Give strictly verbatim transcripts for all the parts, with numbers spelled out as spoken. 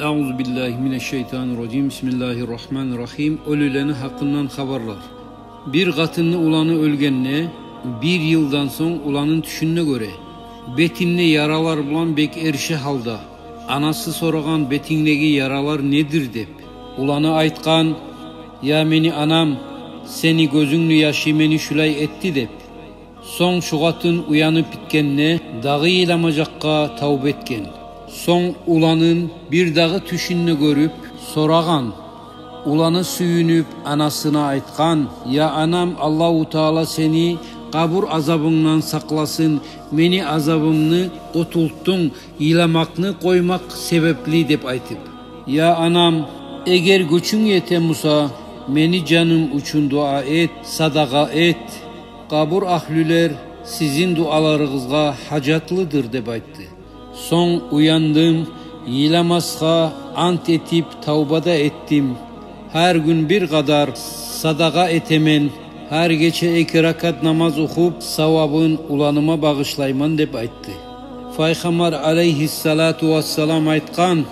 Аузу биллагьи минаш-шайтанир-ражим. Бисмиллагьир-рагьманир-рагьим. Оьлюлени гьакъындан хабарлар. Бир къатынны уланы оьлгенине бир йылдан сонг уланын тюшюнде гёре бетинде яралар булан бек эриши гьалда. Анасы сорагъан: «Бетингдеги яралар недир?» — деп. Уланы айтгъан: «Я мени анам, сени гёзюнгню яшы мени шулай этди», — деп. Сонг шу къатын уянып битгенде, дагъы йыламажакъгъа тавба этген. Сонг уланын бир дагъы тюшюнде гёрюп сорагъан. Уланы сююнюп анасына айтгъан: «Я анам, Аллагьу Таала сени къабур азабынгдан сакъласын, мени азабымдан къутултдунг, йыламакъны къоймакъ себепли», — деп айтып. «Я анам, эгер гючюнг ете буса, мени жаным учун дуа эт, садагъа эт. Къабур агьлюлер сизин дуаларыгъызгъа гьажатлыдыр», — деп айтды. Сонг уяндым, йыламасгъа ант этип, тавба да этдим. Гьар гюн бир къадар садагъа этемен. Гьар гече эки ракат намаз охуп, савабын уланыма багъышлайман, — деп айтды. Пайхаммар алайгьиссалату вассалам айтгъан: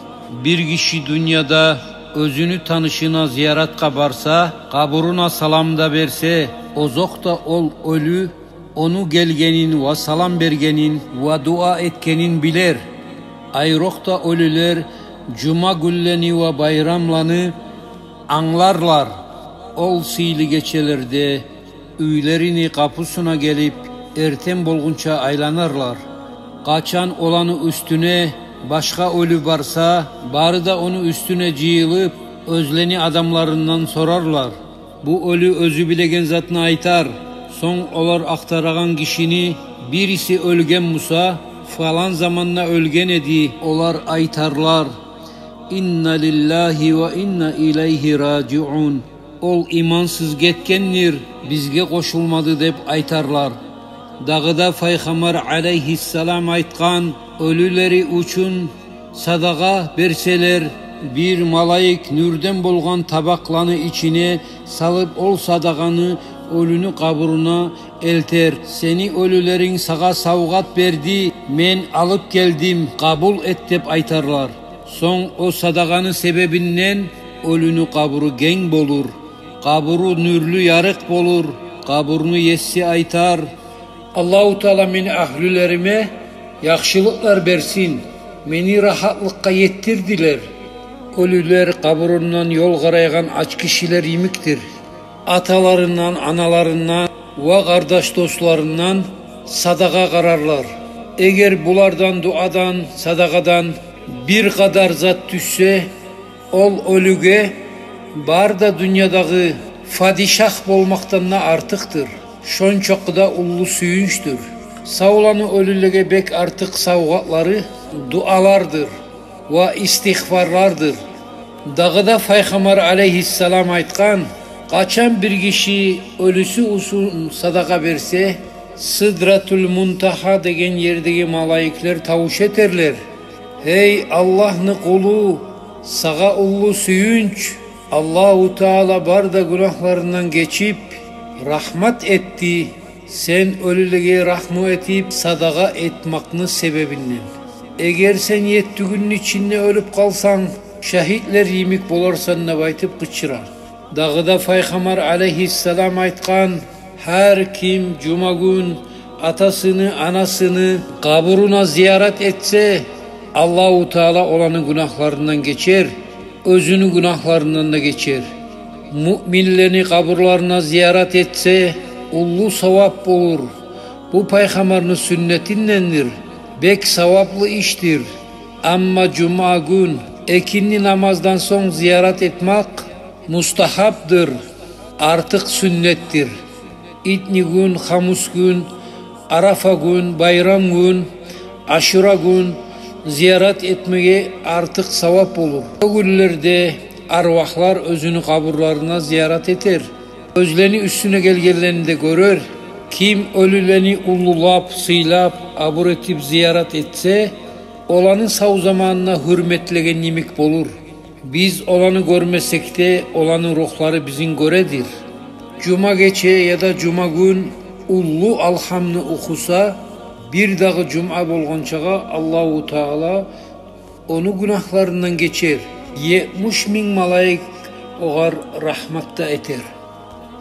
«Бир гиши дюньяда оьзюню танышына зияратгъа барса, къабуруна салам да берсе, озокъда, ол оьлю ону гелгенин ва салам бергенин ва дуа этгенин билер. Айрокъда оьлюлер жума гюнлени ва байрамланы англарлар. Ол сыйлы гечелерде уьйлерини къапусуна гелип, эртен болгъунча айланарлар. Къачан оланы уьстюне башгъа оьлю барса, бары да ону уьстюне жыйылып, оьзлени адамларындан сорарлар. Бу оьлю оьзю билеген затны айтар. Сонг олар ахтарагъан гишини бириси оьлген буса, фалан заманда оьлген эди, олар айтарлар: «Инна лиллагьи ва инна илайгьи ражиун. Ол имансыз гетгендир, бизге къошулмады», — деп айтарлар. Дагъы да Пайхаммар алайгьиссалам айтгъан: «Оьлюлери учун садагъа берселер, бир малайик нюрден болгъан табакъланы ичине салып, ол садагъаны оьлюню къабуруна элтер. Сени оьлюлеринг сагъа савгъат берди, мен алып гелдим, къабул эт», — деп айтарлар. Сонг о садагъаны себебинден оьлюню къабуру генг болур, къабуру нюрлю ярыкъ болур. Къабурну еси айтар: «Аллагьу Таала мени агьлюлериме яхшылыкълар берсин, мени рагьатлыкъгъа етдирдилер». Оьлюлер къабурундан ёл къарайгъан ач гишилер йимикдир. Аталарындан, аналарындан ва къардаш-достларындан садагъа къарарлар. Эгер булардан дуадан, садагъадан бир къадар зат тюшсе, ол оьлюге бары да дюньядагъы падишагь болмакъдан да артыкъдыр. Шончакъы да уллу сююнчдюр. Савланы оьлюлеге бек артыкъ савгъатлары дуалардыр ва истигъфарлардыр. Дагъы да Пайхаммар алайгьиссалам айтгъан: «Къачан бир гиши оьлюсю учун садагъа берсе, Сидратул Мунтагьа деген ердеги малайиклер тавуш этерлер: „Гьей Аллагьны къулу, сагъа уллу сююнч, Аллагьу Таала бары да гюнагьларынгдан гечип, рагьмат этди, сен оьлюлеге рагьму этип, садагъа этмакъны себебинден. Эгер сен етти гюнню ичинде оьлюп къалсанг, шагьитлер йимик боларсан“, – деп айтып къычыра. Дагъы да Пайхаммар алайгьиссалам айтгъан: «Гьар ким жума гюн атасыны, анасыны къабуруна зиярат этсе, Аллагьу Таала оланы гюнагьларындан гечер, оьзюню гюнагьларындан да гечер. Муъминлени къабурларына зиярат этсе, уллу савап болур. Бу Пайхаммарны сюннетиндендир, бек саваплы ишдир. Амма жума гюн экинди намаздан сонг зиярат этмакъ мустагьабдыр, артыкъ сюннетдир. Итни гюн, хамус гюн, Арафа гюн, байрам гюн, Ашура гюн зиярат этмеге артыкъ савап болур. О гюнлерде арвагьлар оьзюню къабурларына зиярат этер, оьзлени уьстюне гелгенлени де гёрер. Ким оьлюлени уллулап, сыйлап, абур этип зиярат этсе, оланы сав заманына гьюрметлеген йимик болур. Биз оланы гёрмесек де, оланы ругьлары бизин гёредир. Жума гече яда жума гюн уллу алгьамны охуса, бир дагъы жума болгъанчагъа Аллагьу Таала ону гюнагьларындан гечер. Етмиш минг малайик огъар рагьмат да этер.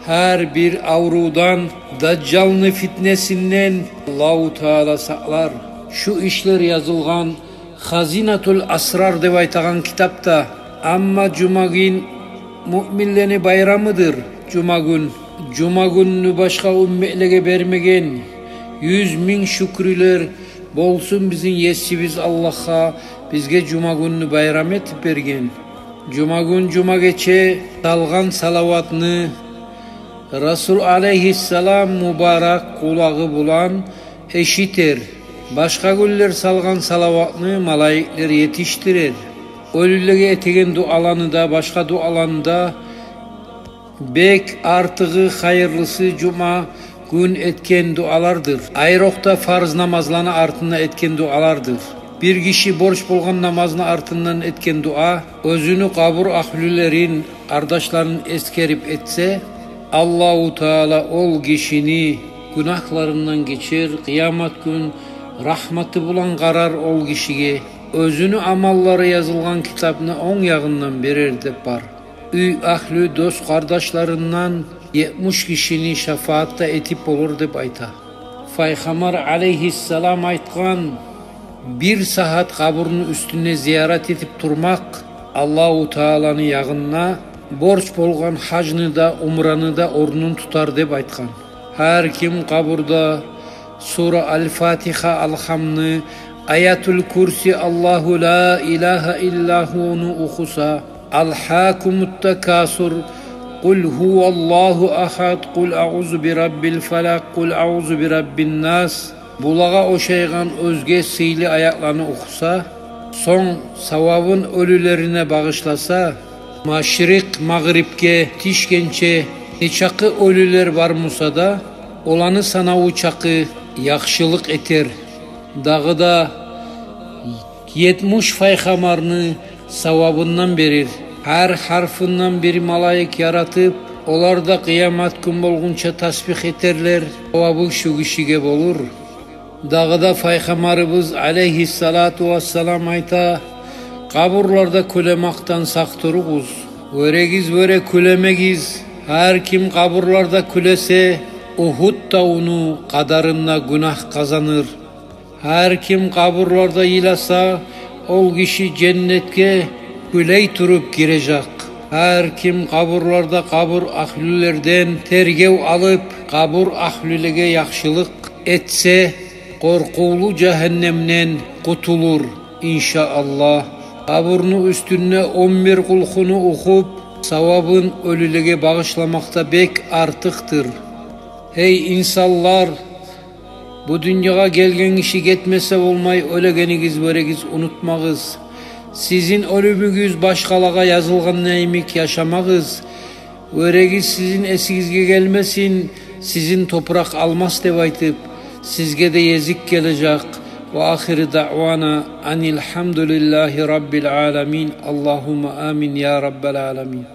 Гьар бир аврувдан, Дажжалны фитнесинден Аллагьу Таала сакълар. Шу ишлер язылгъан Хазинатул Асрар деп айтагъан китапда. Амма жумагюн муъминлени байрамыдыр. Жумагюн, жумагюнню башгъа умметлеге бермеген. Юз минг шюкюрлер болсун бизин Есибиз Аллагьгъа, бизге жумагюнню байрам этип берген. Жумагюн, жума гече салгъан салаватны Расул алейгьиссалам мубарак къулагъы булан эшитер. Башгъа гюнлер салгъан салаватны малайиклер етишдирер. Оьлюлеге этеген дуаланы да, башгъа дуаланы да. Бек артыгъы, хайырлысы жума гюн этген дуалардыр. Айрокъда фарз намазланы артында этген дуалардыр. Бир гиши борч болгъан намазны артындан этген дуа, оьзюню къабур агьлюлерин, къардашларын эсгерип этсе, Аллагьу Таала ол гишини гюнагьларындан гечер, къыямат гюн рагьматы булан къарар ол гишиге, оьзюню амаллары язылгъан китапны онг ягъындан берер деп бар. Уьй агьлю, дос-къардашларындан етмиш гишини шафаат да этип болур деп айта. Пайхаммар алейгьиссалам айтгъан: бир сагьат къабурну уьстюнде зиярат этип турмакъ Аллагьу Тааланы ягъында борч болгъан гьажны да, умраны да орнун тутар деп айтгъан. Гьар ким къабурда сура Аль-Фатигьа, Алгьамны, Аятуль Курси, Аллагьу ла илагьа илла гьуну охуса, Альгьакумут такасур, Къул гьуваллагьу агьад, Къул аъузу бираббиль фалакъ, Къул аъузу бираббин нас, булагъа ошайгъан оьзге сыйлы аятланы охуса, сонг савабын оьлюлерине багъышласа, машрикъ магърибге тишгенче нечакъы оьлюлер бар буса да, оланы санаву чакъы яхшылыкъ этер. Дагъы да етмиш пайхаммарны савабындан берир. Гьар гьарфындан бир малайик яратып, олар да къыямат гюн болгъунча тасбигь этерлер, савабы шу гишиге болур. Дагъы да Пайхаммарыбыз алейгьиссалату вассалам айта: къабурларда кюлемакъдан сакъ туругъуз. Вёрегиз, вёре кюлемегиз. Гьар ким къабурларда кюлесе, Угьуд тавну къадарында гюнагь къазаныр. Гьар ким къабурларда йыласа, ол гиши женнетге кюлей туруп гирежек. Гьар ким къабурларда къабур агьлюлерден тергев алып, къабур агьлюлеге яхшылыкъ этсе, къоркъувлу жагьаннемден къутулур, иншааллагь. Къабурну уьстюнде он бир къулгьуну охуп, савабын оьлюлеге багъышламакъ да бек артыкъдыр. Гьей инсанлар, бу дюньягъа гелген гиши гетмесе болмай, оьлегенигиз, вёрегиз, унутмагъыз. Сизин оьлюмюгюз башгъалагъа язылгъан йимик яшамагъыз. Вёрегиз, сизин эсигизге гелмесин, сизин топуракъ алмас деп айтып, сизге де гезик гележек. Ва ахиру даъвана аниль гьамдулиллагьи раббиль аламин. Аллагьумма амин, я раббаль аламин.